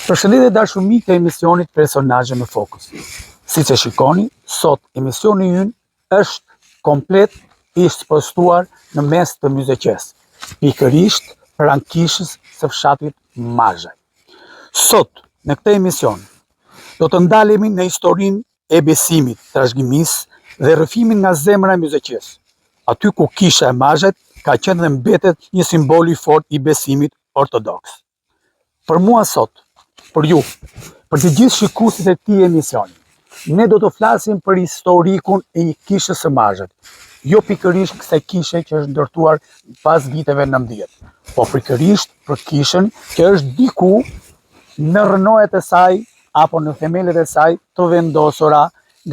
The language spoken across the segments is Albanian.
Përshëndetje dashur miq të emisionit Personazhe në Fokus. Siç e shikoni, sot emisioni ynë është komplet i spostuar në mes të Myzeqesë, pikërisht pranë kishës së fshatit Mazhaj. Sot, në këtë emision, do të ndalemi në historinë e besimit, trashëgimisë dhe rrëfimin nga zemra e Myzeqesë, aty ku kisha e Mazhajt ka qenë dhe mbetet një simbol i fortë i besimit ortodoks. Për mua sot, për ju, për të gjithë shikuesit e këtij emisioni, ne do të flasim për historikun e një kishës së Mazhajt, jo pikërisht kësaj kishe që është ndërtuar pas viteve 90, po pikërisht për kishën që është diku në rrënojat e saj apo në themelet e saj të vendosura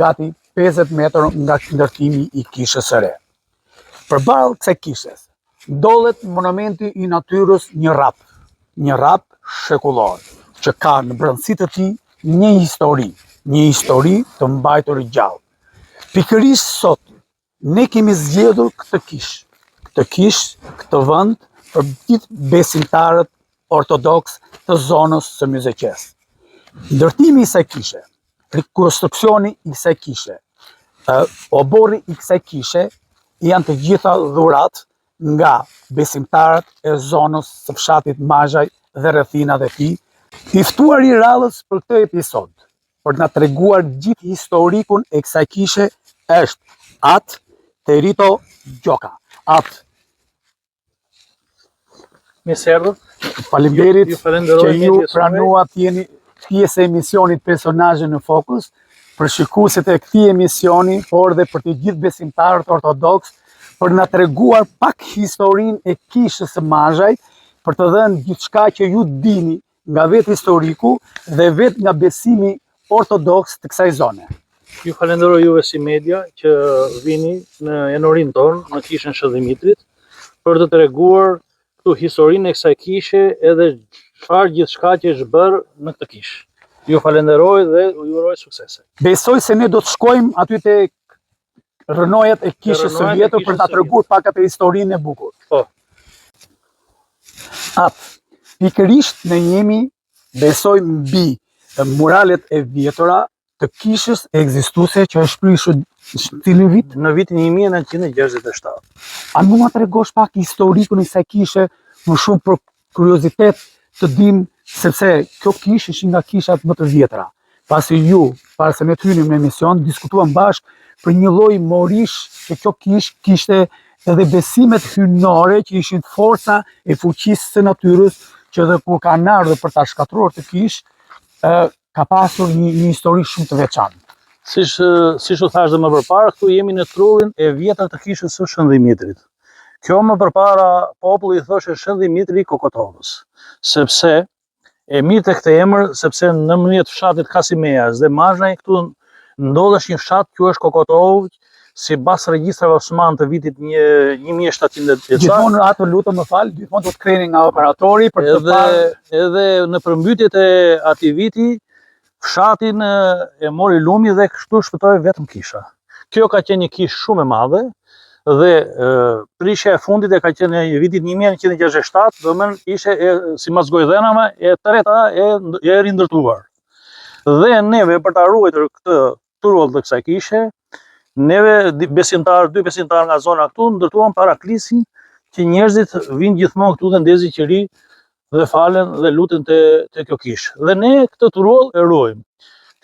gati 50 metër nga ndërtimi i kishës së re. Përballë kësaj kishe ndodhet monumenti i natyrës një rrap, një rrap shekullor që ka në brendësi të tij një histori, një histori të mbajtur gjallë. Pikërisht sot ne kemi zgjedhur këtë kishë, këtë kishë, këtë vend për gjithë besimtarët ortodoksë të zonës së Myzeqesë. Ndërtimi i kësaj kishe, rikonstruksioni i kësaj kishe, oborri i kësaj kishe janë të gjitha dhuratë nga besimtarët e zonës së fshatit Mazhaj dhe rrethinat e tij. I ftuari i radhës për këtë episod, për të na treguar gjithë historikun e kësaj kishe është At Terito Gjoka. At Mirë se erdhët. Faleminderit ju, ju që ju pranuat të jeni pjesë e emisionit Personazhe në Fokus për shikuesit e këtij emisioni, por dhe për të gjithë besimtarët ortodoksë, për na treguar pak historinë e kishës së Mazhajt, për të dhënë gjithçka që ju dini nga vetë historiku dhe vetë nga besimi ortodoks të kësaj zone. Ju falenderoj juve si media që vini në enorinë tonë, në kishën Shën Dhimitrit, për të treguar këtu historinë e kësaj kishe edhe çfarë gjithçka që është bërë në këtë kishë. Ju falenderoj dhe ju uroj suksese. Besoj se ne do të shkojmë aty te rrënojat e kishës së vjetër për ta treguar pak atë historinë e bukur. Po. At, pikërisht ne jemi besoj mbi muralet e vjetra të kishës ekzistuese që është prishur në cilin vit? Në vitin 1967. A mund ma tregosh pak historikun e kësaj kishe më shumë për kuriozitet të dim sepse kjo kishë është nga kishat më të vjetra. Pasi ju, para se ne të hynim në emision, diskutuam bashkë për një lloj morish që kjo kishë kishte edhe besimet hyjnore që ishin forca e fuqisë së natyrës që edhe kur kanë ardhur për ta shkatërruar këtë kishë, ë ka pasur një, një histori shumë të veçantë. Siç siç u thashë dhe më përpara, këtu jemi në trullin e vjetër të kishës së Shën Dhimitrit. Kjo më përpara populli i thoshte Shën Dhimitri i Kokotovës, sepse e mirrte këtë emër sepse në mes të fshatit Kasimeas dhe Mazhnaj këtu ndodhesh një fshat që është Kokotovë sipas regjistrave osmanë të vitit 1700 e ca. Gjithmonë atë lutem më fal, gjithmonë do të kreni nga operatori për të parë edhe në përmbytjet e atij viti Fshatin e mori lumi dhe kështu shpëtoi vetëm kisha. Kjo ka qenë një kishë shumë e madhe dhe prishja e fundit e ka qenë e vitit 1967, domethënë ishte e, sipas gojëdhënave e treta e, e rindërtuar. Dhe neve për ta ruajtur këtë truall të kësaj kishe, neve besimtarë, dy besimtarë nga zona këtu, ndërtuam paraklisin që njerëzit vijnë gjithmonë këtu dhe ndezin qiri dhe falen dhe luten te te kjo kishë. Dhe ne këtë truall e ruajmë.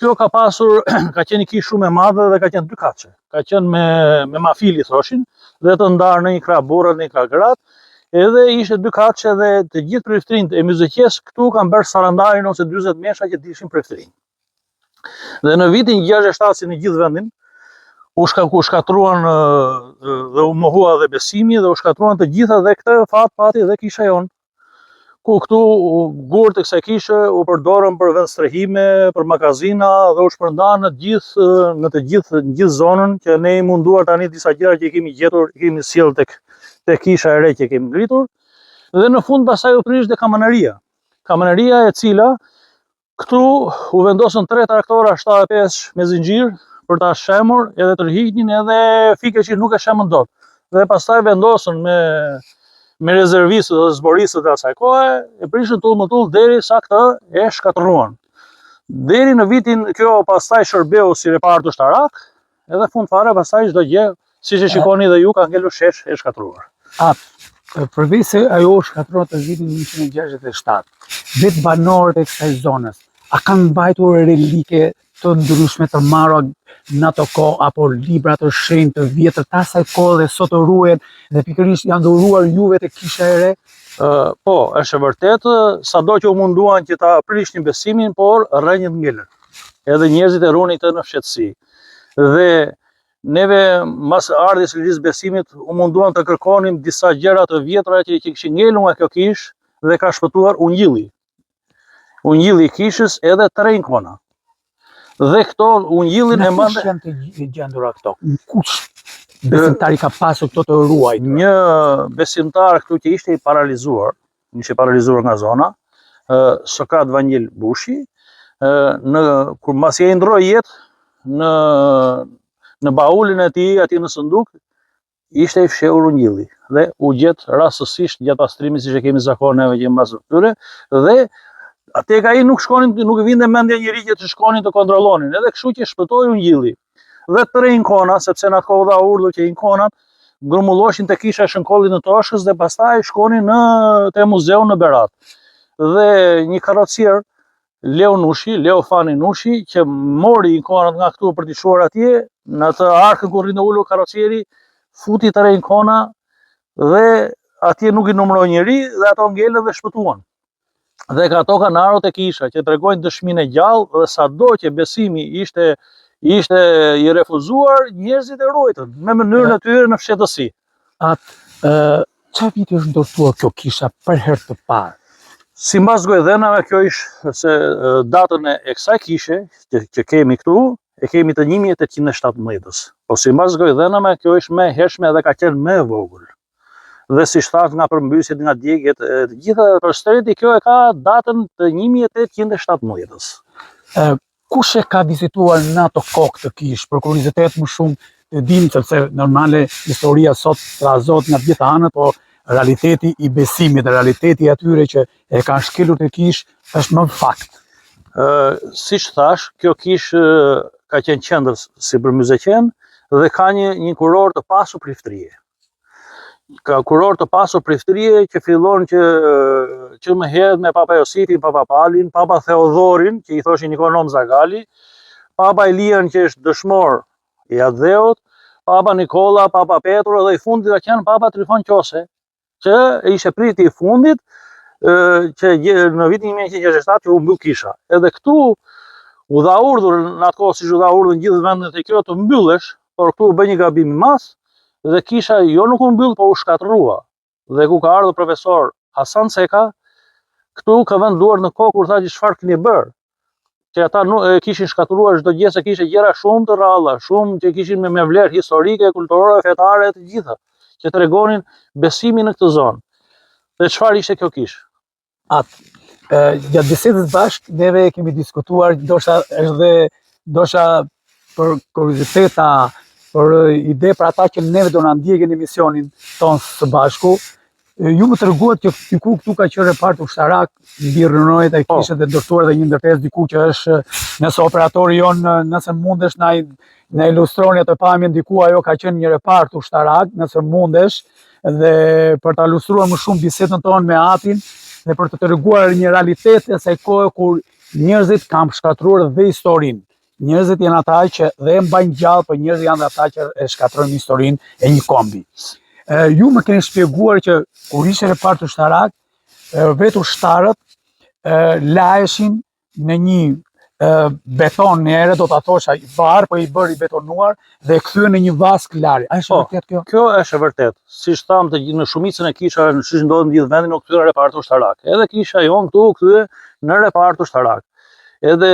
Kjo ka pasur, ka qenë një kishë shumë e madhe dhe ka qenë dykatëshe. Ka qenë me me mafil i thoshin dhe të ndarë në një krah burrat në një krah gratë. Edhe ishte dykatëshe dhe të gjithë priftërinjtë e Myzeqesë këtu kanë bërë sarandarin ose 40 mesha që dilshin priftërinj. Dhe në vitin 67 si në gjithë vendin, u shka u shkatërruan dhe u mohua dhe besimi dhe u shkatërruan të gjitha dhe këtë fat pati dhe kisha jonë. Ku këtu gurët e kësaj kishe u përdorën për vendstrehime, për magazina dhe u shpërndanë në gjithë në të gjithë në gjithë zonën që ne jemi munduar tani disa gjëra që i kemi gjetur, i kemi sjellë tek tek kisha e re që kemi ngritur. Dhe në fund pastaj u prish dhe kamanaria. Kamanaria e cila Këtu u vendosën tre traktora 75 me zinxhir për ta shembur edhe tërhiqnin edhe fikeshin nuk e shembën dot. Dhe pastaj vendosën me. me rezervistët dhe zboristët e asaj kohe, e prishën tullë më tullë derisa këtë e shkatërruan. Deri në vitin kjo pastaj shërbeu si repart ushtarak, edhe fund fare pastaj çdo gjë, siç e shikoni dhe ju, ka ngelur shesh e shkatërruar. A, përveç se ajo u shkatërrua të vitin 1967, vetë banorët e kësaj zonës, a kanë mbajtur relike të ndryshme të marra në ato kohë apo libra të shenjtë të vjetër të asaj kohe dhe sot ruhen dhe pikërisht janë dhuruar juve te kisha e re? Uh, po, është e vërtetë, sado që u munduan që ta prishnin besimin, por rrënjët ngelën. Edhe njerëzit e ruanin këtë në fshehtësi. Dhe neve mas ardhjes së lirisë besimit u munduam të kërkonim disa gjëra të vjetra që, që kishin ngelur nga kjo kishë dhe ka shpëtuar ungjilli. Ungjilli i kishës edhe tre ikona. Dhe këto ungjillin e mund janë të gjendura këto. Kush besimtar i ka pasur këto të ruajtur? Një besimtar këtu që ishte i paralizuar, ishte i paralizuar nga zona, Sokrat Vangjel Bushi, në kur mbasi ai ndërroi jetë në në baulin e tij aty në sënduk ishte i fshehur ungjilli dhe u gjet rastësisht gjatë pastrimit siç e kemi zakon neve që mbas këtyre dhe tek ai nuk shkonin nuk i vinte mendja njeri që të shkonin të kontrollonin edhe kështu që shpëtoi ungjilli dhe tre ikona sepse në atë kohë dha urdhër që ikonat grumbulloheshin te kisha e Shënkollit në Toshkës dhe pastaj shkonin në te muzeu në Berat dhe një karrocier Leo Nushi, Leo Fani Nushi, që mori ikonat nga këtu për t'i çuar atje, në atë arkën ku rrinte ulur karrocieri, futi tre ikona dhe atje nuk i numëroi njeri dhe ato ngelën dhe shpëtuan. Dhe ka ato kanë ardhur te kisha që tregojnë dëshminë e gjallë dhe sado që besimi ishte ishte i refuzuar, njerëzit e ruajtën me mënyrën e tyre në fshehtësi. Atë, ça viti është ndërtuar kjo kisha për herë të parë? Simbas gojëdhënave, kjo ish se datën e kësaj kishe që, që kemi këtu, e kemi të 1817-ës. Po simbas gojëdhënave, kjo ish më e hershme dhe ka qenë më e vogël. Dhe siç thashë nga përmbysjet, nga djegiet, e të gjitha për së kjo e ka datën të 1817-ës. Kush e ka vizituar në ato kohë këtë kishë, për kuriozitet më shumë të dimë, sepse normale historia sot trazohet nga të gjitha anët, po realiteti i besimit, realiteti i atyre që e kanë shkelur këtë kishë është më fakt. Ë, siç thashë, kjo kishë ka qenë qendër si për Myzeqenë dhe ka një një kurorë të pasur priftërie. ka kurorë të pasur priftërie që fillon që që më herët me Papa Josifin, Papa Palin, Papa Theodorin, që i thoshin Ikonom Zagali, Papa Elian që është dëshmor i atdheut, Papa Nikolla, Papa Petro dhe i fundit ka qenë Papa Trifon Qose, që ishte prifti i fundit që në vitin 1967 që u mbyll kisha. Edhe këtu u dha urdhër në atë kohë siç u dha urdhër në gjithë vendet e kjo të mbyllesh, por këtu u bë një gabim i madh dhe kisha jo nuk u mbyll, po u shkatërrua. Dhe ku ka ardhur profesor Hasan Ceka, këtu ka vënë duart në kokë kur tha që çfarë keni bërë? Që ata nuk e kishin shkatërruar çdo gjë se kishte gjëra shumë të rralla, shumë që kishin me, me vlerë historike, kulturore, fetare të gjitha, që tregonin besimin në këtë zonë. Dhe çfarë ishte kjo kishë? Atë, gjatë bisedës bashkë, neve kemi diskutuar, ndoshta është dhe, ndoshta për kurioziteta, për ide për ata që neve do na ndjekin emisionin tonë së bashku, ju më treguat që diku këtu ka qenë repart ushtarak mbi rrënojat e po. kishës dhe ndërtuar dhe një ndërtesë diku që është nëse operatori jonë nëse mundesh na na ilustroni atë pamjen diku ajo ka qenë një repart ushtarak nëse mundesh dhe për ta ilustruar më shumë bisedën tonë me atin dhe për të treguar një realitet të asaj kohe kur njerëzit kanë shkatërruar dhe historinë. Njerëzit janë ata që dhe e mbajnë gjallë, por njerëzit janë dhe ata që e shkatërrojnë historinë e një kombi. E, ju më keni shpjeguar që kur ishte repart ushtarak, vetë ushtarët laheshin në një betoniere, do ta thosha, i varë, po i bërë i betonuar dhe e kthyer në një vaskë larje. A është po, vërtet kjo? Kjo është e vërtetë. Siç thamë të gjithë në shumicën e kishave, në siç ndodh në gjithë vendin, u kthye në repart ushtarak. Edhe kisha jonë këtu u kthye në repart ushtarak. Edhe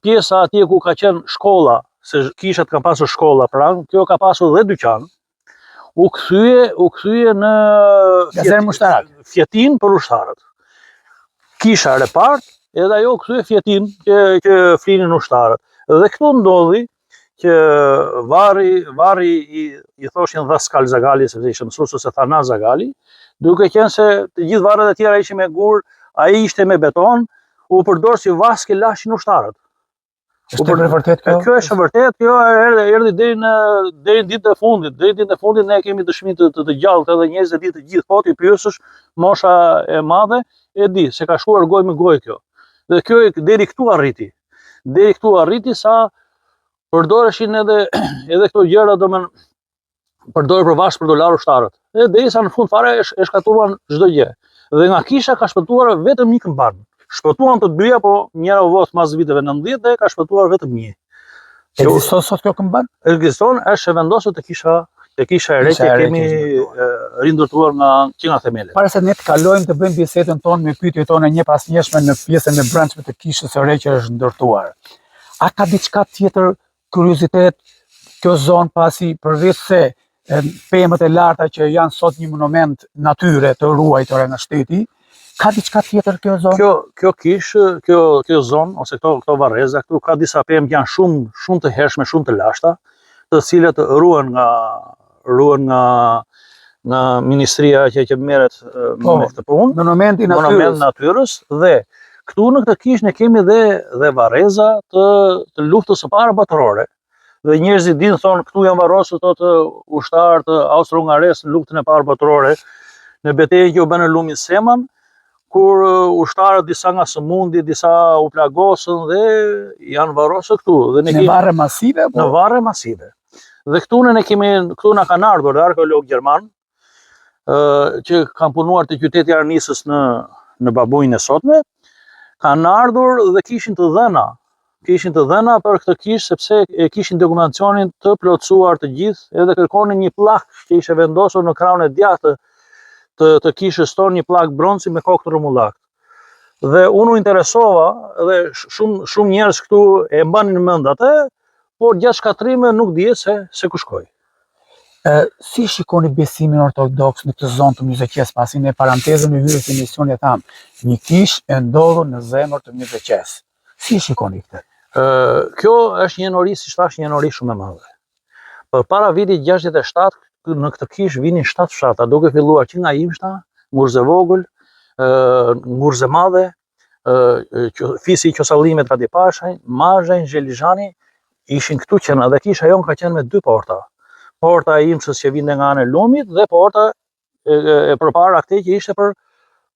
pjesa atje ku ka qenë shkolla, se kishat kanë pasur shkolla pranë, kjo ka pasur dhe dyqan. U kthye, u kthye në kazermë ushtarak. Fjetinë për ushtarët. Kisha repart, edhe ajo u kthye fjetinë që që flinin ushtarët. Dhe këtu ndodhi që varri, varri i, i thoshin Dhaskal Zagali, sepse ishte mësues ose Thana Zagali, Duke qenë se të gjithë varret e tjera ishin me gur, ai ishte me beton, u përdor si vaskë laheshin ushtarët. Është e vërtetë kjo? Kjo është e vërtetë, kjo erdhi erdhi deri në deri në ditën e fundit, deri në ditën e fundit ne kemi dëshmi të të, të gjallë edhe njerëzit e dinë të gjithë, po t'i pyesësh mosha e madhe e di se ka shkuar gojë me gojë kjo. Dhe kjo deri këtu arriti. Deri këtu arriti sa përdoreshin edhe edhe këto gjëra domethënë përdorej për vaskë për të larë ushtarët. E derisa në fund fare e, e shkatërruan çdo gjë. Dhe nga kisha ka shpëtuar vetëm një këmbanë. Shpëtuan të dyja, po njëra u vodh mas viteve 90 dhe ka shpëtuar vetëm një. Ekziston sot kjo këmbanë? Ekziston, është e vendosur te kisha te kisha e re që kemi rindërtuar nga që nga themelet. Para se ne të kalojmë të bëjmë bisedën tonë me pyetjet tona njëpasnjëshme në pjesën e brendshme të kishës së re që është ndërtuar. A ka diçka tjetër kuriozitet kjo zonë pasi përveç se pemët e larta që janë sot një monument natyre të ruajtura nga shteti, ka diçka tjetër kjo zonë? Kjo kjo kishë, kjo kjo zonë ose këto këto varreza këtu ka disa pemë që janë shumë shumë të hershme, shumë të lashta, të cilat ruhen nga ruhen nga nga ministria që që merret po, me këtë punë. Monument i natyrës. Monument natyrës dhe këtu në këtë kishë ne kemi dhe dhe varreza të të luftës së parë botërore. Dhe njerëzit dinë thonë këtu janë varrosur thotë ushtarë të Austro-Hungaresë në luftën e parë botërore, në betejën që u bë në lumin Seman, kur ushtarët disa nga sëmundje, disa u plagosën dhe janë varrosur këtu. Dhe ne në varre masive? Po? Në varre masive. Dhe këtu ne kemi, këtu na kanë ardhur dhe arkeologë gjermanë, që kanë punuar te qyteti i Arnisës në, në Babunjën e sotme, kanë ardhur dhe kishin të dhëna, kishin të dhëna për këtë kishë, sepse e kishin dokumentacionin të plotësuar të gjithë, edhe kërkonin një pllakë që ishte vendosur në krahun e djathtë të, të kishës tonë, një pllakë bronzi me kokë të rrumullakët. Dhe unë u interesova dhe shumë shumë njerëz këtu e mbanin në mend atë, por gjatë shkatërrimeve nuk dihet se se ku shkoi. E, si shikoni besimin ortodoks në këtë zonë të Myzeqesë, pasi në parantezën e hyrjes së emisionit thamë, një kishë e ndodhur në zemër të Myzeqesë. Si shikoni këtë? Ë, kjo është një nori, siç thashë, një nori shumë e madhe. Përpara vitit 67, në këtë kishë vinin 7 fshatra, duke filluar që nga Imshta, Ngurze Vogël, Ngurze Madhe, fisi i Qosallimit Kadipashaj, Mazhaj, Zhelizhani, ishin këtu qenë dhe kisha jonë ka qenë me dy porta. Porta e Imshtës që vinte nga ana e lumit dhe porta e, e përpara këtej që ishte për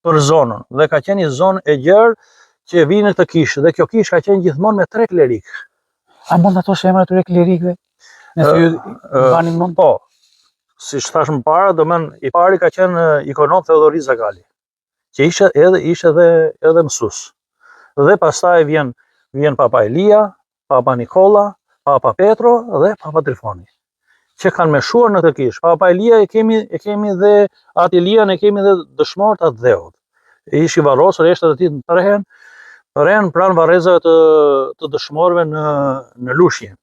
për zonën dhe ka qenë një zonë e gjerë që vinin në këtë kishë dhe kjo kishë ka qenë gjithmonë me tre klerikë. A mund të thosh emrat e atyre klerikëve? Nëse ju mbani mend? Po. Siç thashë më para, domethënë i pari ka qenë ikonom Theodhori Zagali, që ishte edhe ishte edhe edhe mësues. Dhe pastaj vjen vjen Papa Elia, Papa Nikolla, Papa Petro dhe Papa Trifoni që kanë meshuar në këtë kishë. Papa Elia e kemi e kemi dhe atë Elian e kemi dhe dëshmor të atdheut. E ish i varrosur eshtrat e tij në prehen, prehen pranë varrezave të të dëshmorëve në në Lushnjë.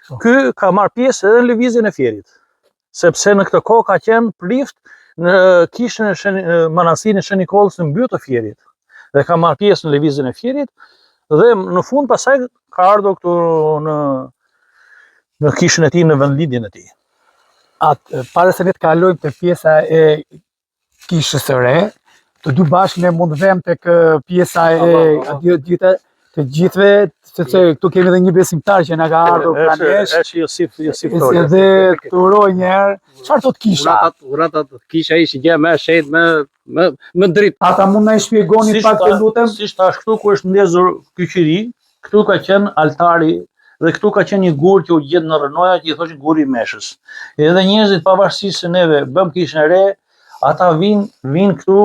Po. Ky ka marrë pjesë edhe në lëvizjen e Fierit sepse në këtë kohë ka qenë prift në kishën e Shën manastirin e Shën Nikollës në Mbytë të Fierit dhe ka marrë pjesë në lëvizjen e Fierit dhe në fund pastaj ka ardhur këtu në në kishën e tij në vendlindjen e tij. Atë para se ne të kalojmë te pjesa e kishës së re, të dy bashkë ne mund të vemi tek pjesa e aty gjithë të gjithëve, sepse këtu kemi edhe një besimtar që na ka ardhur pranë nesh. Është Josif, Josif Tolja. Edhe të uroj një herë. Çfarë thotë kisha? Uratat, uratat, kisha ishte gjë më e shenjtë, më më më dritë. Ata mund na i shpjegoni pak të lutem? Siç thashë këtu ku është ndezur ky qiri, Këtu ka qenë altari dhe këtu ka qenë një gur që u gjet në rrënoja që i thoshin guri i meshës. Edhe njerëzit pavarësisht se neve bëmë kishën e re, ata vijnë, vijnë këtu,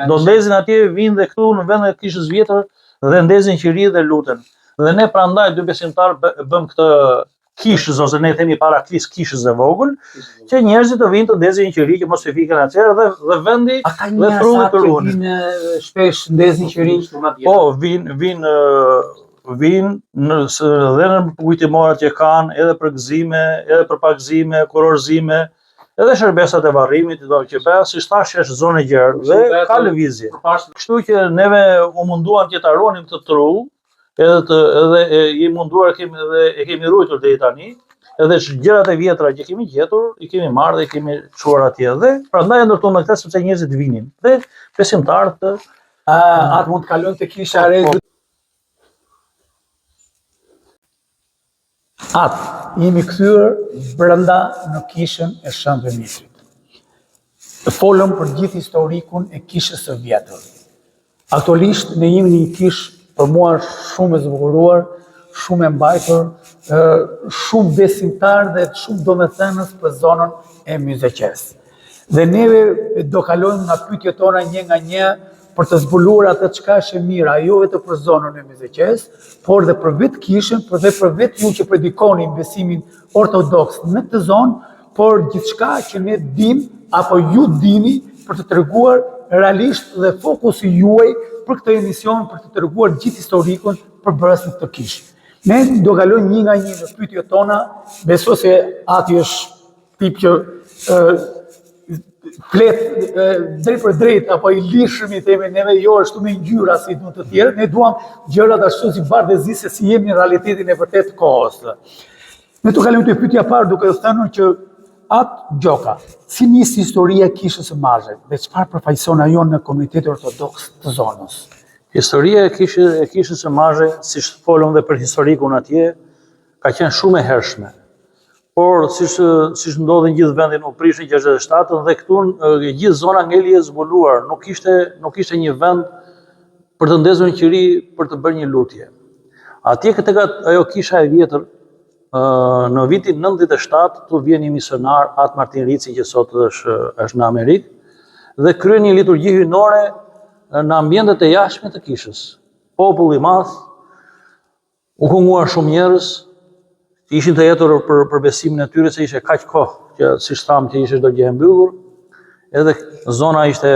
do ndezin atje, vijnë dhe këtu në vendin e kishës vjetër dhe ndezin qiri dhe luten. Dhe ne prandaj dy besimtarë bëmë këtë kishës ose ne themi paraklis kishës e vogël, që njerëzit të vinë të ndezin qiri që mos e fiken atëherë dhe dhe vendi dhe trulli të ruhen. Vinë shpesh ndezin qiri. Po, vijnë vijnë vijnë në dhe në kujtimoret që kanë edhe për gëzime, edhe për pagëzime, kurorëzime, edhe shërbesat e varrimit do që bëhen, siç thashë është zonë e gjerë dhe ka lëvizje. Kështu që neve u munduam që ta ruanim këtë trull, edhe të edhe e jemi munduar kemi edhe e kemi ruajtur deri tani. Edhe gjërat e vjetra që kemi gjetur, i kemi marrë dhe i kemi çuar atje dhe prandaj e ndërtuam këtë sepse njerëzit vinin dhe besimtarët të A, atë mund të kalojmë te kisha e re. Po. Atë, jemi kthyer brenda në kishën e Shën Dhimitrit. Folëm për gjithë historikun e kishës së vjetër. Aktualisht ne jemi në një kishë për mua shumë e zbukuruar, shumë e mbajtur, shumë besimtar dhe shumë domethënës për zonën e Myzeqesë. Dhe neve do kalojmë nga pyetjet tona një nga një për të zbuluar atë çka është e mira, jo vetëm për zonën e Myzeqesë, por dhe për vetë kishën, por dhe për vetë ju që predikoni besimin ortodoks në këtë zonë, por gjithçka që ne dim apo ju dini për të treguar realisht dhe fokusi juaj për këtë emision për të treguar gjithë historikun përbërës në këtë kishë. Ne do kalojmë një nga një në pyetjet tona, besoj se ati është tip që ë flet drejtpërdrejt apo i lirshëm i themi neve jo ashtu me ngjyra si duan të tjerë, ne duam gjërat ashtu si bardh e zi se si jemi në realitetin e vërtetë të kohës. Ne do kalojmë te pyetja e parë duke thënë që At Gjoka, si nisi historia e kishës së Mazhit dhe çfarë përfaqëson ajo në komunitetin ortodoks të zonës? Historia e kishës e kishës së Mazhit, siç folëm dhe për historikun atje, ka qenë shumë e hershme. Por siç siç ndodhi në gjithë vendin u prish në 67-ën dhe këtu e gjithë zona ngeli e zbuluar, nuk ishte nuk ishte një vend për të ndezur një qiri për të bërë një lutje. Atje këtë ka ajo kisha e vjetër në vitin 97 këtu vjen një misionar At Martin Rici që sot është është në Amerikë dhe kryen një liturgji hyjnore në ambientet e jashtme të kishës. Popull i madh u kunguan shumë njerëz, ishin të etur për për besimin e tyre se ishte kaq kohë që siç thamë që ishte çdo gjë e mbyllur, edhe zona ishte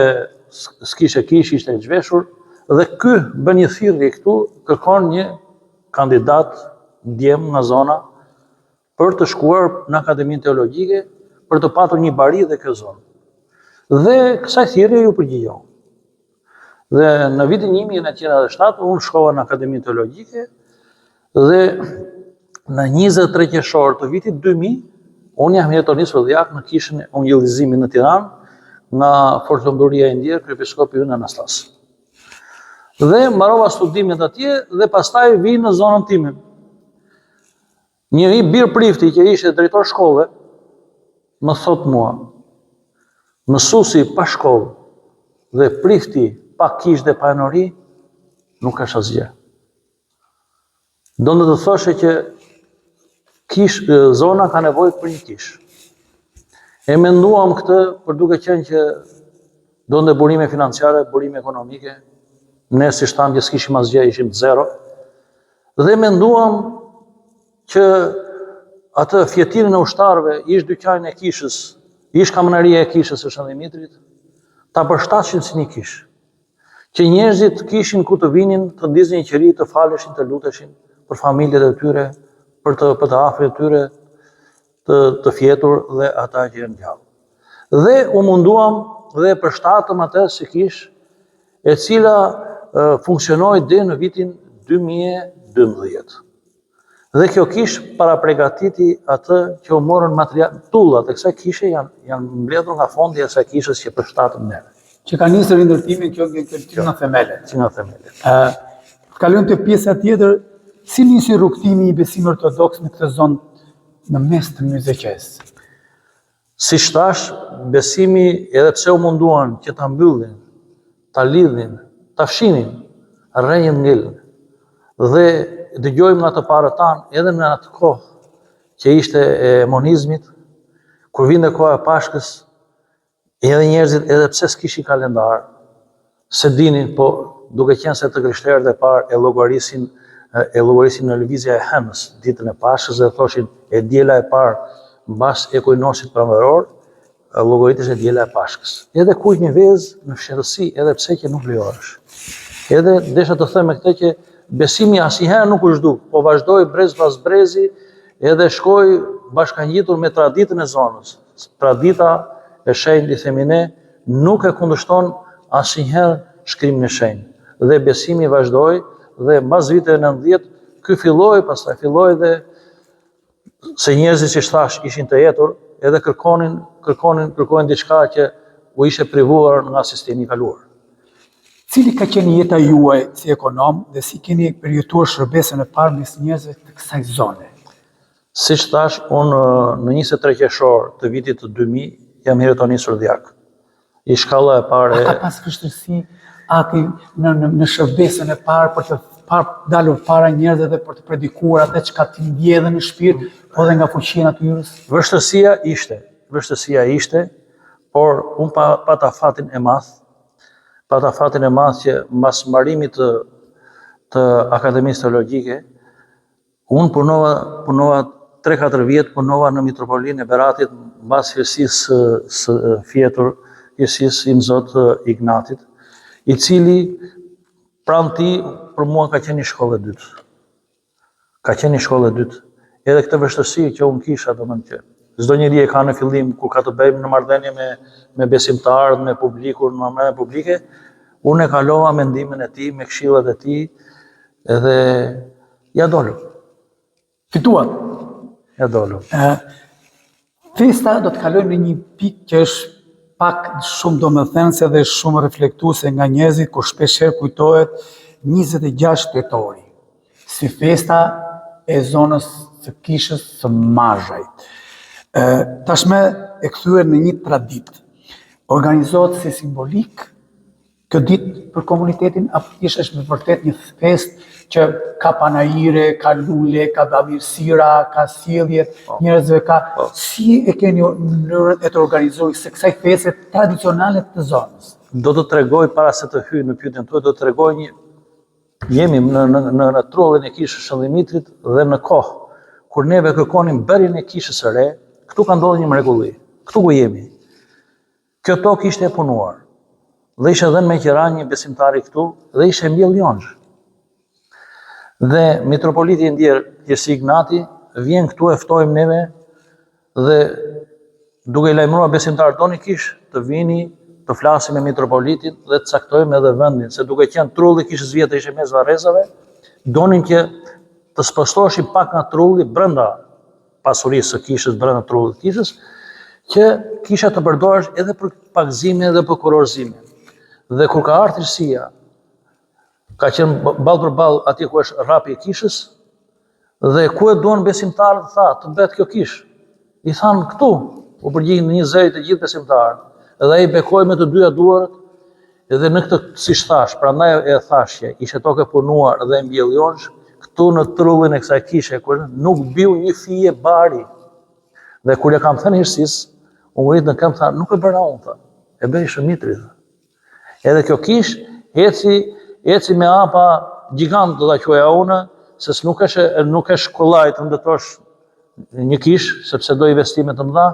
s'kishte kishë, ishte e zhveshur dhe ky bën një thirrje këtu, kërkon një kandidat djem nga zona për të shkuar në Akademinë Teologjike për të patur një bari dhe kjo zonë. Dhe kësaj thirrje iu përgjigja. Dhe në vitin 1997 unë shkova në Akademinë Teologjike dhe në 23 qershor të vitit 2000 unë jam jetonisur dhjak në kishën e Ungjillizimit në Tiranë nga Fortlumturia i ndjerë kryepiskopi ynë Anastas. Dhe mbarova studimet atje dhe pastaj vij në zonën time. Një i bir prifti që ishte drejtor shkolle, më thot mua, mësuesi pa shkollë dhe prifti pa kishë dhe pa enori, nuk është asgjë. Donte të thoshe që kish, zona ka nevojë për një kishë. E menduam këtë për duke qenë që donte burime financiare, burime ekonomike, ne siç thamë që s'kishim asgjë, ishim zero, dhe menduam që atë fjetinën e ushtarëve, ish dyqanin e kishës, ish kamanaria e kishës së Shën Dhimitrit, ta përshtatshim si një kishë. Që njerëzit kishin ku të vinin, të ndiznin një qiri, të faleshin, të luteshin për familjet e tyre, për të për të afërmit e tyre të të fjetur dhe ata që janë gjallë. Dhe u munduam dhe e përshtatëm atë si kishë, e cila funksionoi deri në vitin 2012. Dhe kjo kishë parapregatiti atë që u morën material, tullat e kësaj kishe janë, janë mbledhur nga fondi i asaj kishës që përshtatëm neve. Që ka nisur rindërtimin kjo nga që nga themelet. Që nga themelet. Ë, kalojmë te pjesa tjetër, si nisi rrugëtimi i besimit ortodoks në këtë zonë në mes të Myzeqesë? Siç thashë, besimi edhe pse u munduan që ta mbyllnin, ta lidhnin, ta fshinin, rrënjët ngelën. Dhe dëgjojmë nga të parët tanë edhe në atë kohë që ishte e monizmit, kur vinte koha e Pashkës, edhe njerëzit edhe pse s'kishin kalendar, S'e dinin, po duke qenë se të krishterët e parë e llogarisin e llogarisin në lëvizja e hënës ditën e Pashkës dhe thoshin e diela e parë mbas ekuinoksit pranveror, llogaritej e diela e Pashkës. Edhe kuq një vezë në fshehtësi, edhe pse që nuk lejohesh. Edhe desha të them me këtë që besimi asnjëherë nuk u zhduk, po vazhdoi brez pas brezi edhe shkoi bashkangjitur me traditën e zonës. Tradita e shenjtë i themi ne, nuk e kundërshton asnjëherë shkrimin e shenjtë. Dhe besimi vazhdoi dhe mbas viteve 90 ky filloi pastaj filloi dhe Se njerëzit siç thashë ishin të etur, edhe kërkonin, kërkonin, kërkonin diçka që u ishte privuar nga sistemi i kaluar. Cili ka qenë jeta juaj si ekonom dhe si keni përjetuar shërbesën e parë mes njerëzve të kësaj zone? Siç thashë, unë në 23 qershor të vitit 2000 jam hiretonisur dhjak. I shkalla e parë A ka pas vështirësi aty në në në shërbesën e parë për të parë dalur para njerëzve dhe për të predikuar atë çka ti ndje edhe në shpirt, po edhe nga fuqia e natyrës? Vështirësia ishte, vështirësia ishte, por unë pa, pata fatin e madh, pata fatin e madh që mbas mbarimit të të Akademisë Teologjike, Unë punova, punova 3-4 vjet punova në Mitropolinë e Beratit mbas hirësisë së, së fjetur, hirësisë Imzot Ignatit, i cili pranë tij për mua ka qenë një shkollë e dytë. Ka qenë një shkollë e dytë. Edhe këtë vështirësi që unë kisha, domethënë që çdo njeri e ka në fillim kur ka të bëjë në marrëdhënie me me besimtarët, me publikun, në marrëdhënie publike, unë e kalova me ndihmën e tij, me këshillat e tij, edhe Ia dolëm. Fituat. Ia dolëm. Festa do të kalojmë në një pikë që është pak shumë domethënëse dhe shumë reflektuese nga njerëzit kur shpesh herë kujtohet 26 tetori si festa e zonës së kishës së Mazhajt. Ë tashmë e kthyer në një traditë. Organizohet si simbolikë Kjo ditë për komunitetin apo thjesht është me vërtet një festë që ka panaire, ka lule, ka bamirësira, ka sjellje po. njerëzve ka po. si e keni mënyrën e të organizuarit së kësaj feste tradicionale të zonës? Do të tregoj para se të hyj në pyetjen tuaj, do të tregoj një jemi në në në, në truallin e kishës Shën Dhimitrit dhe në kohë kur neve kërkonim bërjen e kishës së re, këtu ka ndodhur një mrekulli. Këtu ku jemi. Kjo tokë ishte e punuar dhe ishte dhënë me qira një besimtari këtu dhe ishte mbjellë jonxhë. Dhe mitropoliti i ndjerë Hirësi Ignati vjen këtu e ftojmë neve dhe duke i lajmëruar besimtarët doni kishë të vini të flasim me mitropolitin dhe të caktojmë edhe vendin, se duke qenë trulli i kishës vjetër ishte mes varrezave, donin që të spostoheshim pak nga trulli brenda pasurisë së kishës brenda trullit të kishës, që kisha të përdoresh edhe për pagëzime dhe për kurorëzime. Dhe kur ka ardhur hirësia, ka qenë ballë për ballë atje ku është rrapi i kishës, dhe ku e duan besimtarët, tha, të bëhet kjo kishë. I thanë këtu, u përgjigjën në një zë të gjithë besimtarët, dhe ai bekoi me të dyja duart, Edhe në këtë, siç thashë, prandaj e thashë që ishte tokë e punuar dhe e mbjellë jonxhë, këtu në trullin e kësaj kishe, kur nuk biu një fije bari. Dhe kur ia kam thënë hirësisë, u ngrit në këmbë, tha, nuk e bëra unë, tha, e bëri Shën Mitri, tha. Edhe kjo kishë, eci, eci me hapa gjigant, do ta quaja unë, se nuk është, nuk është kollaj të ndërtosh një kishë, sepse do investime të mëdha,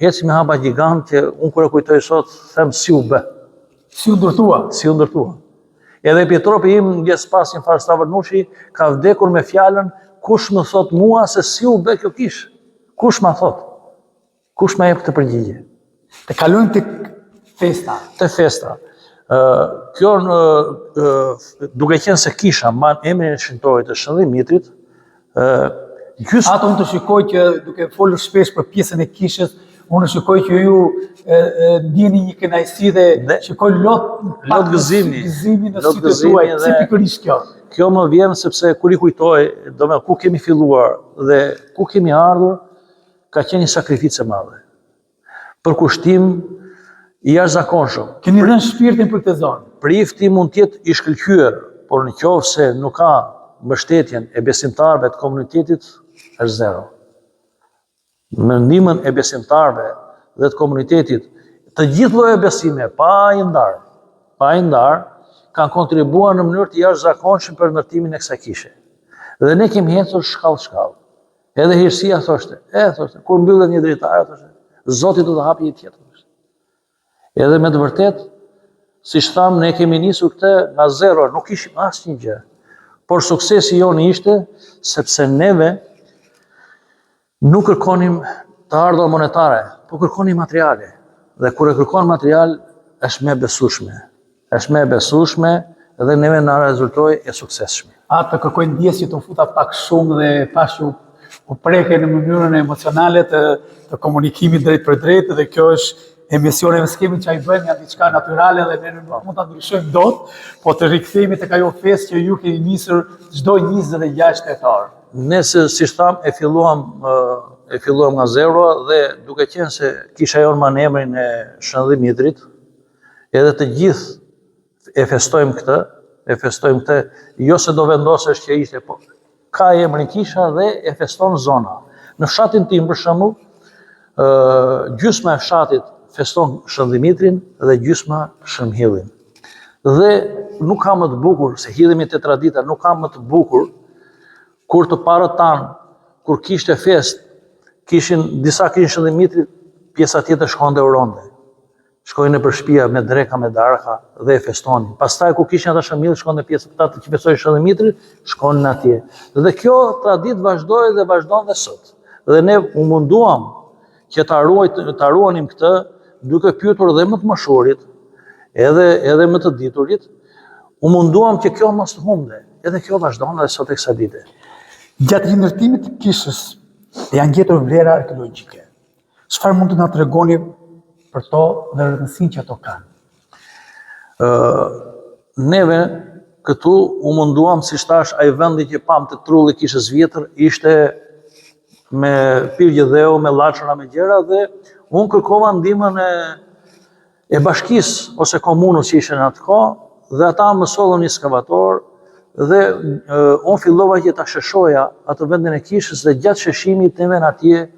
eci me hapa gjigant që unë kur e kujtoj sot, them si u bë. Si u ndërtua? Si u ndërtua. Edhe epitropi im, ndjesë pastë një farë Stavër Nushi, ka vdekur me fjalën, kush më thot mua se si u bë kjo kishë? Kush ma thot? Kush ma jep këtë përgjigje? Të kalojmë tek festa. Te festa. Ë kjo në duke qenë se kisha mban emrin e shenjtorit të Shën Dhimitrit, ë gjysmë Atë unë të shikoj që duke folur shpesh për pjesën e kishës, unë shikoj që ju e, e, ndjeni një kënaqësi dhe, dhe shikoj lot lot gëzimi, gëzimi në sytë tuaj. Pse pikërisht kjo? Kjo më vjen sepse kur i kujtoj, domethënë ku kemi filluar dhe ku kemi ardhur, Ka qenë një sakrificë e madhe. Përkushtim i jashtëzakonshëm. Keni dhënë shpirtin për këtë zonë. Prifti mund të jetë i shkëlqyer, por në qoftë se nuk ka mbështetjen e besimtarëve të komunitetit, është zero. Me ndihmën e besimtarëve dhe të komunitetit, të gjithë llojeve besime, pa i ndarë, pa i ndarë, kanë kontribuar në mënyrë të jashtëzakonshme për ndërtimin e kësaj kishe. Dhe ne kemi ecur shkallë shkallë. Edhe hirësia thoshte, e thoshte, kur mbyllet një dritare, thoshte, Zoti do të hapë një tjetër. Edhe me të vërtetë, siç thamë, ne kemi nisur këtë nga zero, nuk kishim asnjë gjë. Por suksesi jonë ishte sepse neve nuk kërkonim të ardhura monetare, po kërkonim materiale. Dhe kur e kërkon material, është më e besueshme. Është më e besueshme dhe neve na rezultoi e suksesshme. A të kërkoj ndjesë që të futa pak shumë dhe pashë që. U preke në mënyrën emocionale të, të komunikimit drejtpërdrejt dhe kjo është emisioneve s'kemi ça i bëjmë janë diçka natyrale dhe ne nuk mund ta ndryshojmë dot, po të rikthehemi tek ajo festë që ju keni nisur çdo 26 tetor. Ne se siç thamë e filluam e filluam nga zero dhe duke qenë se kisha jonë mban emrin e Shën Dhimitrit, edhe të gjithë e festojmë këtë, e festojmë këtë, jo se do vendosesh që ishte, po ka emrin kisha dhe e feston zona. Në fshatin tim për shembull, ë gjysma e fshatit feston Shën Dhimitrin dhe gjysma Shën Mhillin. Dhe nuk ka më të bukur, se hidhemi te tradita, nuk ka më të bukur kur të parët tanë, kur kishte festë, kishin disa kishin Shën Dhimitrin, pjesa tjetër shkonte uronte. Shkojnë nëpër shpia me dreka, me darka dhe e festonin. Pastaj kur kishin ata Shën Mhillin, shkonte pjesa këta që festojnë Shën Dhimitrin, shkonin atje. Dhe kjo traditë vazhdoi dhe vazhdon dhe sot. Dhe ne u munduam që ta ruajt, ta ruanim këtë duke pyetur dhe më të moshuarit, edhe edhe më të diturit, u munduam që kjo mos të humbe. Edhe kjo vazhdon edhe sot e kësaj dite. Gjatë rindërtimit të kishës janë gjetur vlera arkeologjike. Çfarë mund të na tregoni për to dhe rëndësinë që ato kanë? Ë neve këtu u munduam siç thashë ai vendi që pamë te trulli i kishës vjetër ishte me pirgje dheu, me llaçra, me gjëra dhe unë kërkova ndihmën e e bashkisë ose komunës që ishte në atë kohë dhe ata më sollën një skavator dhe e, unë fillova që ta sheshoja atë vendin e kishës dhe gjatë sheshimit neve atje e,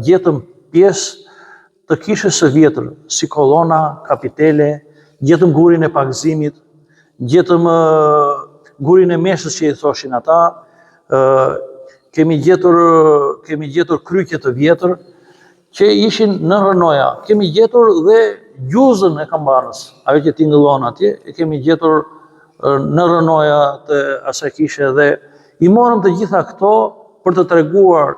gjetëm pjesë të kishës së vjetër, si kolona, kapitele, gjetëm gurin e pagëzimit, gjetëm gurin e meshës që i thoshin ata, kemi gjetur kemi gjetur kryqe të vjetër, që ishin në rrënoja. Kemi gjetur dhe gjuzën e kambanës, ajo që tingëllon atje, e kemi gjetur në rrënoja të asaj kishe dhe i morëm të gjitha këto për të treguar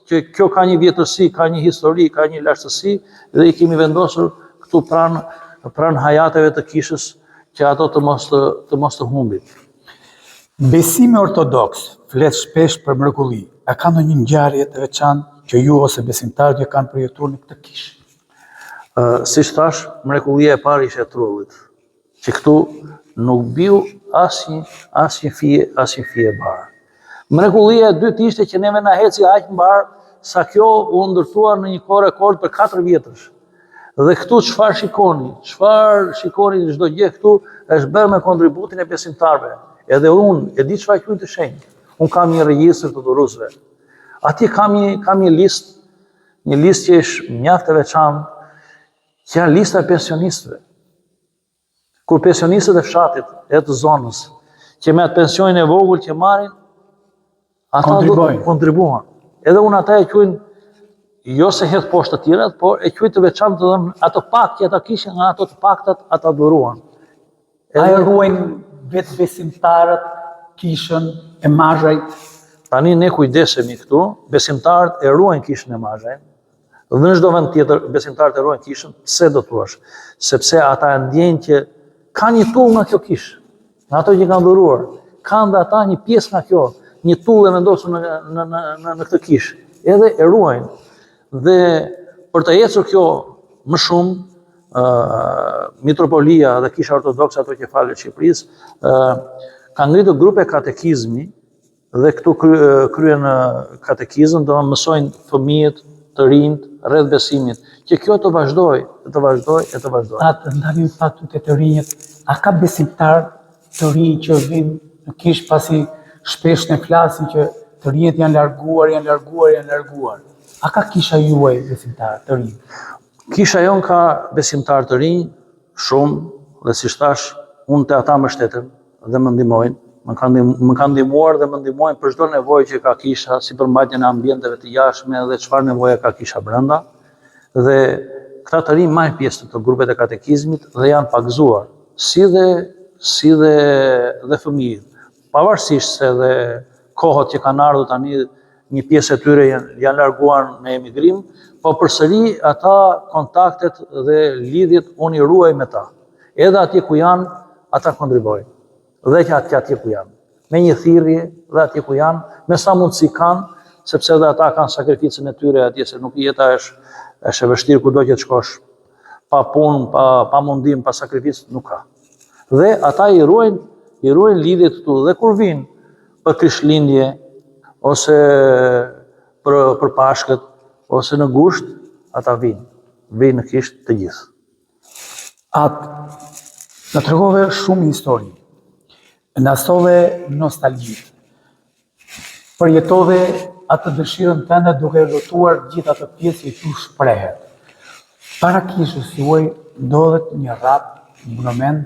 që kjo ka një vjetërsi, ka një histori, ka një lashtësi dhe i kemi vendosur këtu pranë pranë hajateve të kishës që ato të mos të, të mos të humbin. Besimi ortodoks flet shpesh për mrekulli. A ka ndonjë ngjarje të veçantë që ju ose besimtarët ju kanë përjetuar në këtë kishë? Ë, siç thashë, mrekullia e parë ishte e trullit, që këtu nuk biu asnjë asnjë fije, asnjë fije bar. Mrekullia e dytë ishte që neve na eci aq mbarë sa kjo u ndërtua në një kohë rekord për 4 vjetësh. Dhe këtu çfarë shikoni? Çfarë shikoni çdo gjë këtu është bërë me kontributin e besimtarëve. Edhe unë e di çfarë quajnë të shenjtë. Unë kam një regjistër të dhuruesve. Atje kam një kam një listë, një listë që është mjaft e veçantë, që janë lista e pensionistëve. Kur pensionistët e fshatit, e të zonës, që me atë pensionin e vogël që marrin, ata kontribuojnë. Kontribuan. Edhe unë ata e quaj jo se hedh poshtë të tjerat, por e quaj të veçantë të dhënë ato pak që ata kishin, nga ato të paktat ata dhuruan. Edhe... A e ruajnë vetë besimtarët kishën e Mazhajt? Tani ne kujdesemi këtu, besimtarët e ruajnë kishën e Mazhajt, Dhe në çdo vend tjetër besimtarët e ruajnë kishën, pse do thuash? Sepse ata e ndjejnë që kanë një tullë nga kjo kishë, nga ato që kanë dhuruar, kanë dhe ata një pjesë nga kjo, një tullë e vendosur në në në në, në këtë kishë, edhe e ruajnë. Dhe për të ecur kjo më shumë, ë Mitropolia dhe Kisha Ortodokse Autoqefale e Shqipërisë, ë ka ngritur grupe katekizmi Dhe këtu kryen katekizëm, do të mësojnë fëmijët, të rinjtë, rreth besimit, që kjo të vazhdojë, të vazhdojë e të vazhdojë. Atë ndalemi pak te të rinjët, a ka besimtarë të rinj që vijnë në kishë pasi shpesh ne flasim që të rinjët janë larguar, janë larguar, janë larguar. A ka kisha juaj besimtarë të rinj? Kisha jonë ka besimtarë të rinj, shumë, dhe siç thashë, unë te ata mbështetem dhe më ndihmojnë, më kanë më kanë ndihmuar dhe më ndihmojnë për çdo nevojë që ka kisha, si për mbajtjen e ambienteve të jashtme dhe çfarë nevoje ka kisha brenda. Dhe këta të rinj marrin pjesë në grupet e katekizmit dhe janë pagëzuar, si dhe si dhe dhe fëmijët. Pavarësisht se dhe kohët që kanë ardhur tani një pjesë e tyre janë, janë larguar në emigrim, po përsëri ata kontaktet dhe lidhjet unë i ruaj me ta. Edhe atje ku janë, ata kontribuojnë. Dhe që atje, atje ku janë. Me një thirrje dhe atje ku janë, me sa mundësi kanë, sepse edhe ata kanë sakrificën e tyre atje, se nuk jeta është, është e vështirë kudo që të shkosh, pa punë, pa, pa mundim, pa sakrificë, nuk ka. Dhe ata i ruajnë, i ruajnë lidhjet këtu dhe kur vijnë për Krishtlindje ose për për Pashkët ose në gusht, ata vijnë, vijnë në kishë të gjithë. Atë, na tregove shumë histori, na solle nostalgji, përjetove atë dëshirën tënde duke lotuar gjithë atë pjesë që këtu shprehet. Para kishës suaj ndodhet një rrap monument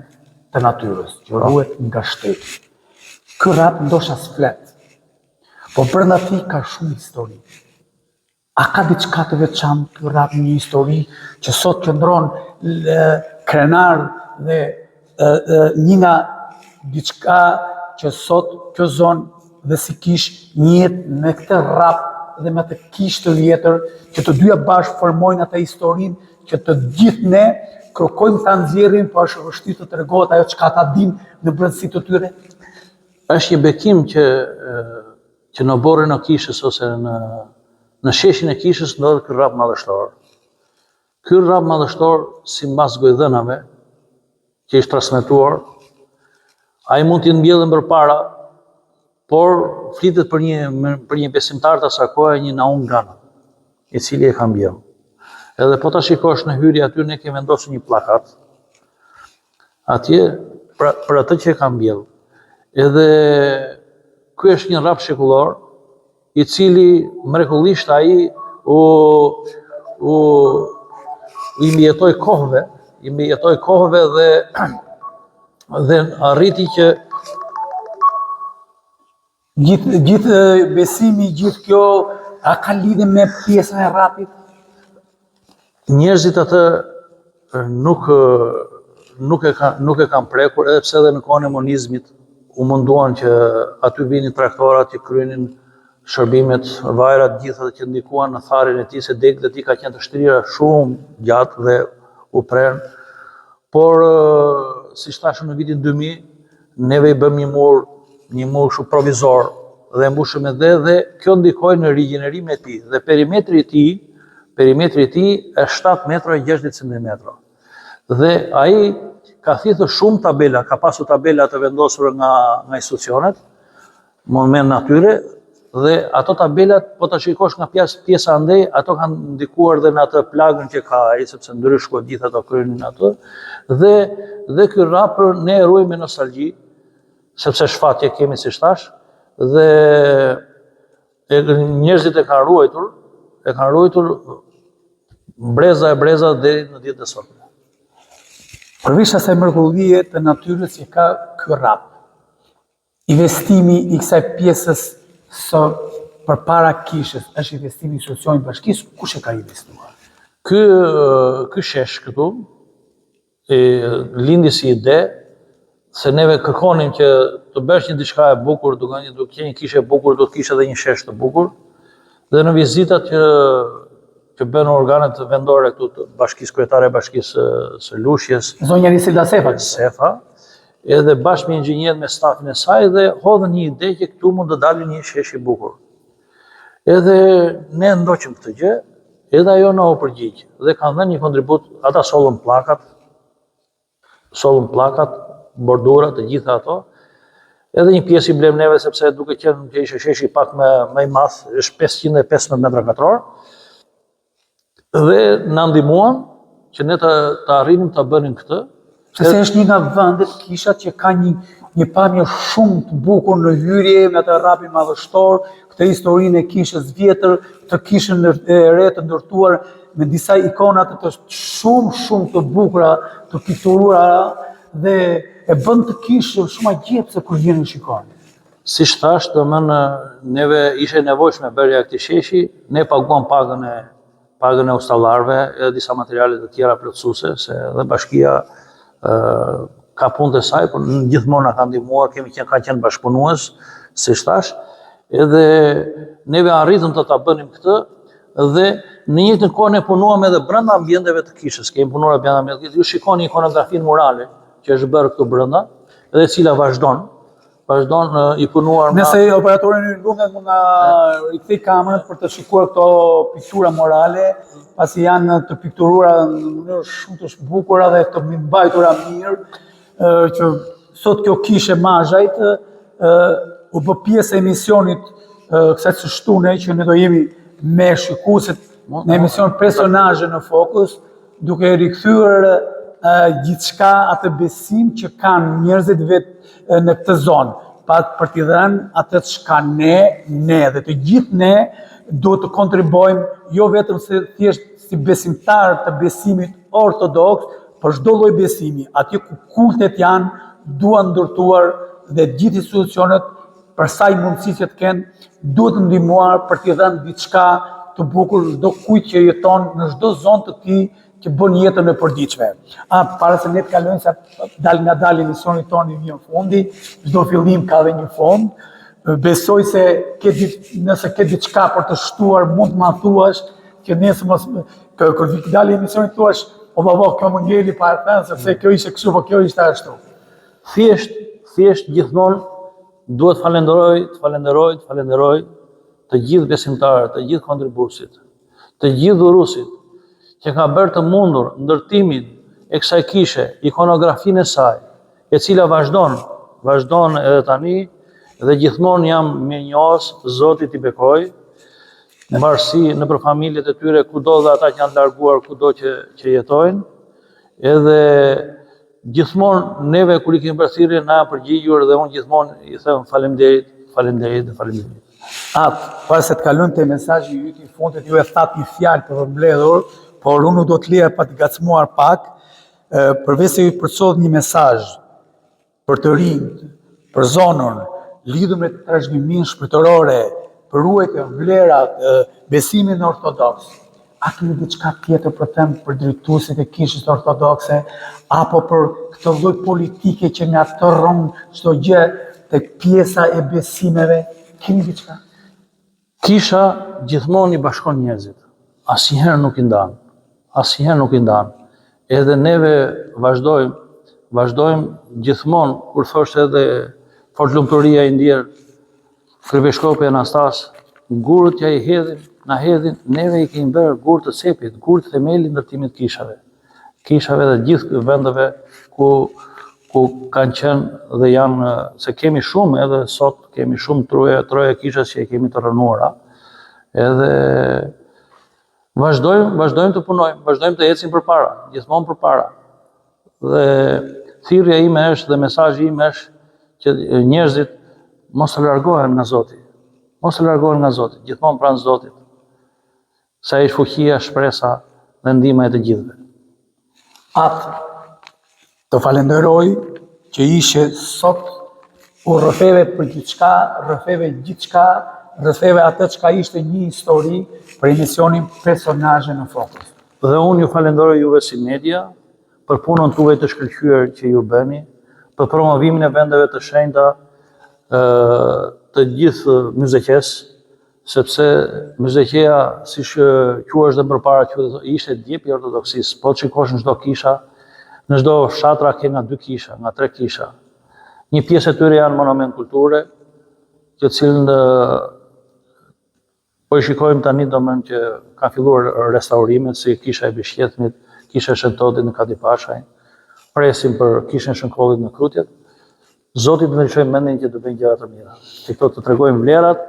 të natyrës, që po. ruhet nga shteti. Ky rrap ndoshta s'flet, po brenda tij ka shumë histori. A ka diçka të veçantë ky rrap një histori që sot qëndron krenar dhe një nga diçka që sot kjo zonë dhe si kishë njihet me këtë rrap dhe me atë kishë të vjetër që të dyja bashkë formojnë atë historinë që të gjithë ne kërkojmë ta nxjerrim, po është vështirë të tregohet ajo çka ata dinë në brendësi të tyre. Është një bekim që që në oborrin e kishës ose në në sheshin e kishës ndodhet ky rrap madhështor. Ky rrap madhështor simbas gojëdhënave që është transmetuar, ai mund të jetë mbjellë më përpara, por flitet për një për një besimtar të asaj kohe, një Naum Gana, i cili e ka mbjellë. Edhe po ta shikosh në hyrje aty ne kemi vendosur një plakat Atje, pra, për atë që e ka mbjellë. Edhe ky është një rrap shekullor, i cili mrekullisht ai u, u i mbijetoi kohëve, i mbijetoi kohëve dhe dhe arriti që Gjithë gjithë besimi, gjithë kjo a ka lidhje me pjesën e rrapit? Njerëzit atë nuk nuk e ka nuk e kanë prekur edhe pse edhe në kohën e monizmit u munduan që aty vinin traktorat që kryenin shërbimet, vajrat gjithë ato që ndikuan në tharjen e tij se degët e tij ka qenë të shtrira shumë gjatë dhe u prenë. Por siç thashë në vitin 2000 Neve i bëmë një mur, një mur kështu provizor dhe e mbushëm me dhe dhe kjo ndikoi në rigjenerimin e tij dhe perimetri i tij, perimetri i tij është 7 metra e 60 cm. Dhe ai ka thithur shumë tabela, ka pasur tabela të vendosura nga nga institucionet, monument natyre dhe ato tabelat po ta shikosh nga pjesa pjesa andej, ato kanë ndikuar dhe në atë plagën që ka ai sepse ndryshku gjithë ato kryenin atë dhe dhe ky rrap ne e ruajmë me nostalgji sepse fat që kemi siç thashë dhe e, njerëzit e kanë ruajtur, e kanë ruajtur breza e breza deri në ditët e sotme. Përveç asaj mrekullie të natyrës që ka ky rrap, Investimi i kësaj pjesës së përpara kishës është investimi i institucionit bashkisë, kush e ka investuar? Ky ky shesh këtu e lindi si ide se neve kërkonim që të bësh një diçka e bukur, duke një duke qenë një kishë e bukur, do të kishte edhe një shesh të bukur. Dhe në vizitat që që bënë organet vendore këtu të bashkisë kryetare e bashkisë së Lushnjes, Zonja Lisilda Sefa. Sefa, edhe bashkë me inxhinierët me stafin e saj dhe hodhën një ide që këtu mund të dalë një shesh i bukur. Edhe ne ndoqëm këtë gjë, edhe ajo na u përgjigj dhe kanë dhënë një kontribut, ata sollën pllakat, sollën pllakat, bordurat, të gjitha ato. Edhe një pjesë i blemë neve sepse duke qenë që ishte sheshi pak më më i madh, është 515 metra katror. Dhe na ndihmuan që ne të të arrinim ta bënim këtë. Sepse është një nga vendet kishat që ka një një pamje shumë të bukur në hyrje me atë rrapin madhështor, këtë historinë e kishës vjetër, këtë kishën e re të ndërtuar me disa ikona të, të shumë shumë të bukura, të pikturuara dhe e bën këtë kishë shumë magjepsëse kur vjen e shikon. Siç thashë, domethënë, neve ishte e nevojshme bërja e këtij sheshi, ne paguam pagën e pagën e ustallarëve edhe disa materiale të tjera plotësuese, se edhe bashkia ë ka punët e saj, por gjithmonë na ka ndihmuar, kemi qenë ka qenë bashkëpunues, siç thashë, edhe neve arritëm të ta bënim këtë dhe në njëjtën kohë ne punuam edhe brenda ambienteve të kishës, kemi punuar brenda ambienteve. Ju shikoni ikonografinë murale që është bërë këtu brenda dhe e cila vazhdon. Vazhdon i punuar nga... Nëse operatori ju lutem mund na rikthej kamerën për të shikuar këto piktura murale, pasi janë të pikturuara në mënyrë shumë të bukura dhe të mbajtura mirë, që sot kjo kishë e Mazhajt u bë pjesë e emisionit kësaj të shtune që ne do jemi me shikuesit në emision personazhe në fokus, duke rikthyer gjithçka atë besim që kanë njerëzit vetë në këtë zonë, pa për t'i dhënë atë çka ne, ne dhe të gjithë ne duhet të kontribuojmë jo vetëm se thjesht si besimtarë të besimit ortodoks, por çdo lloj besimi, atje ku kultet janë, duhen ndërtuar dhe gjithë institucionet për sa mundësi që të kenë, duhet të ndihmuar për t'i dhënë diçka të bukur çdo kujt që jeton në çdo zonë të tij që bën jetën e përditshme. A, para se ne të kalojmë se dalëngadalë emisionit tonë i vjen fundi, çdo fillim ka dhe një fund, besoj se ke nëse ke diçka për të shtuar, mund të ma thuash që nesër mos kë kur të dalë emisioni thuash, o babo, kjo më ngeli pa e thënë sepse kjo ishte kështu, po kjo ishte ashtu. Thjesht, thjesht gjithmonë duhet të falenderoj, të falenderoj, të falenderoj të gjithë besimtarët, të gjithë kontribuesit, të gjithë dhuruesit që ka bërë të mundur ndërtimin e kësaj kishe, ikonografinë e saj, e cila vazhdon, vazhdon edhe tani dhe gjithmonë jam mirënjohës, Zoti t'i bekojë, mbarësi nëpër familjet e tyre, kudo dhe ata që janë larguar, kudo që, që jetojnë, edhe Gjithmonë neve kur i kemi bërë thirrje na janë përgjigjur dhe unë gjithmonë i them faleminderit, faleminderit dhe faleminderit. Atë, para se të kalojmë te mesazhi yt i fundit, ju e thatë një fjalë për përmbledhur, por unë nuk do të lija pa të ngacmuar pak, përveç se ju përcollët një mesazh për të rinjtë, për zonën, lidhur me trashëgiminë shpirtërore, për ruajtjen, vlerat, besimin ortodoks. A keni diçka tjetër për të thënë për drejtuesit e kishës ortodokse apo për këtë lloj politike që ngatërron çdo gjë tek pjesa e besimeve? Keni diçka? Kisha gjithmonë i bashkon njerëzit, asnjëherë nuk i ndan, asnjëherë nuk i ndan. Edhe neve vazhdojmë, vazhdojmë gjithmonë, kur thoshte edhe Fortlumturia i ndjerë, Kryepeshkopi Anastas, gurët që i hedhin, na hedhin, neve i kemi bërë gurë të cepit, gurë të themelit ndërtimit kishave. Kishave dhe gjithë vendeve ku ku kanë qenë dhe janë, se kemi shumë edhe sot, kemi shumë troje, troje kishash që i kemi të rrënuara, edhe vazhdojmë, vazhdojmë të punojmë, vazhdojmë të ecim përpara, gjithmonë përpara. Dhe thirrja ime është dhe mesazhi im është që njerëzit mos të largohen nga Zoti. Mos të largohen nga Zoti, gjithmonë pranë Zotit. Se ai është fuqia, shpresa dhe ndihma e të gjithëve. Atë, të falenderoj që ishe sot u rrëfeve për gjithçka, rrëfeve gjithçka, rrëfeve atë çka ishte një histori për emisionin Personazhe në Fokus. Dhe unë ju falenderoj juve si media për punën tuaj të shkëlqyer që ju bëni, për promovimin e vendeve të shenjta të gjithë Myzeqesë, sepse Myzeqeja, siç quhej dhe më përpara, quhet, ishte djepi i ortodoksisë. Po të shikosh në çdo kisha, në çdo fshatra ke nga dy kisha, nga tre kisha. Një pjesë e tyre janë monument kulture, të cilën po i shikojmë tani domethënë që ka filluar restaurimet si kisha e Bishqethmit, kisha e Shën Totit në Kadipashaj, presim për kishën e Shën Kollit në Krutjet. Zoti të ndriçojë mendjen që të bëjnë gjëra të mira, që këto të tregojnë vlerat,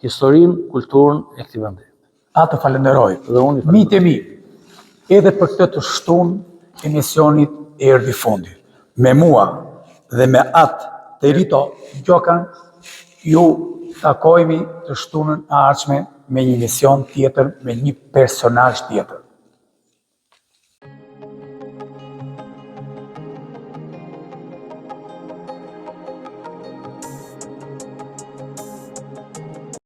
historinë, kulturën e këtij vendi. A të falenderoj. Dhe unë i Miqtë e mi, edhe për këtë të shtunë emisionit erdhi fundi. Me mua dhe me atë Terito Gjokan, ju takohemi të shtunën e ardhshme me një emision tjetër, me një personazh tjetër.